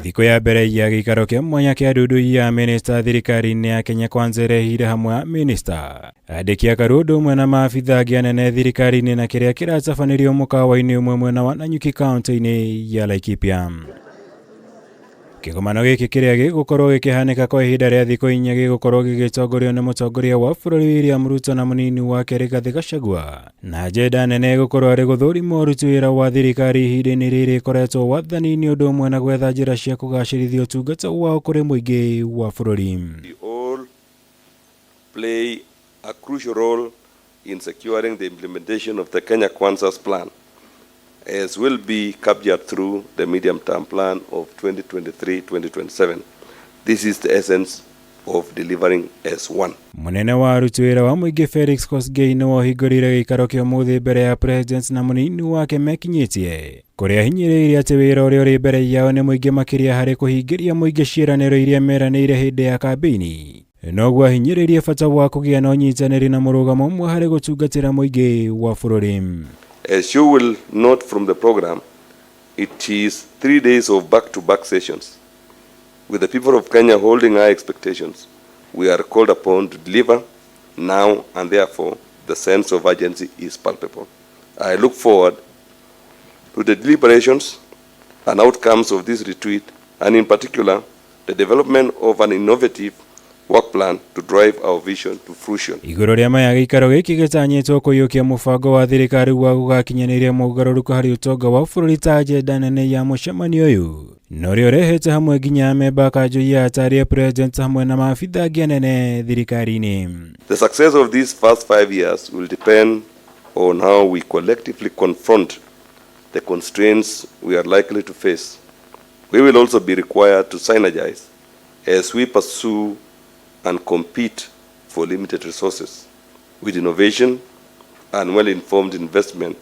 Thikũ ya mbere ya gĩikaro kĩa mwanya kĩa ndundu ya minista thirikari-inĩ ya Kenya Kwanza ĩrehire hamwe a minista, andĩki a karu ũndũ ũmwe na maabitha angĩ anene thirikari-inĩ na kĩrĩa kĩratabanĩrio mũkawa-inĩ ũmwe mwena wa Nanyuki kaunti-inĩ ya Laikipia. Kĩgomano gĩkĩ kĩrĩa gĩgũkorwo gĩkĩhanĩka kwa ihinda rĩa thikũ 4 gĩgũkorwo gĩgĩtongorio nĩ mũtongoria wa bũrũri William Ruto na mũnini wake Rigathĩ Gachagua, na agenda nene ĩgũkorwo arĩ gũthũrima ũruti wĩra wa thirikari ihinda-inĩ rĩrĩ ĩkoretwo wathani-inĩ ũndũ ũmwe na gwetha njĩra cia kũgacĩrithia ũtungata wao kũrĩ mũingĩ wa bũrũri. We all play a crucial role in securing the implementation of the Kenya Kwanza's plan, as will be captured through the medium-term plan of 2023-2027. This is the essence of delivering as one. Mũnene wa aruti wĩra wa mũingĩ Felix Kosgei nĩwe ũhingũrire gĩikaro kĩa ũmũthĩ mbere ya president na mũnini wake mekinyĩtie, kũrĩa ahinyĩrĩirie atĩ wĩra ũrĩa ũrĩ mbere yao nĩ mũingĩ makĩria harĩ kũhingĩria mũingĩ ciĩranĩro iria meranĩire hĩndĩ ya kambĩini. Noguo ahinyĩrĩirie bata wa kũgĩa na ũnyitanĩri na mũrũgamo ũmwe harĩ gũtungatĩra mũingĩ wa bũrũri. As you will note from the program, it is 3 days of back-to-back sessions. With the people of Kenya holding high expectations, we are called upon to deliver now, and therefore the sense of urgency is palpable. I look forward to the deliberations and outcomes of this retreat, and in particular, the development of an innovative work plan to drive our vision to fruition. Igũrũ rĩa maya, gĩikaro gĩkĩ gĩtanyĩtwo kũiyũkia mũbango wa thirikari wa gũgakinyanĩria mogarũrũku harĩ ũtonga wa bũrũri ta agenda nene ya mũcemanio ũyũ, na ũrĩa ũrehete hamwe nginya amemba a kanjũ ya atari president hamwe na maabitha angĩ anene thirikari-inĩ. The success of these first 5 years will depend on how we collectively confront the constraints we are likely to face. We will also be required to synergize as we pursue and compete for limited resources, with innovation and well-informed investment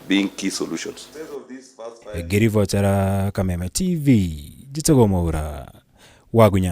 being key solutions. Ngĩribotera Kameme TV, njĩtagwo Mwaura Wagunya.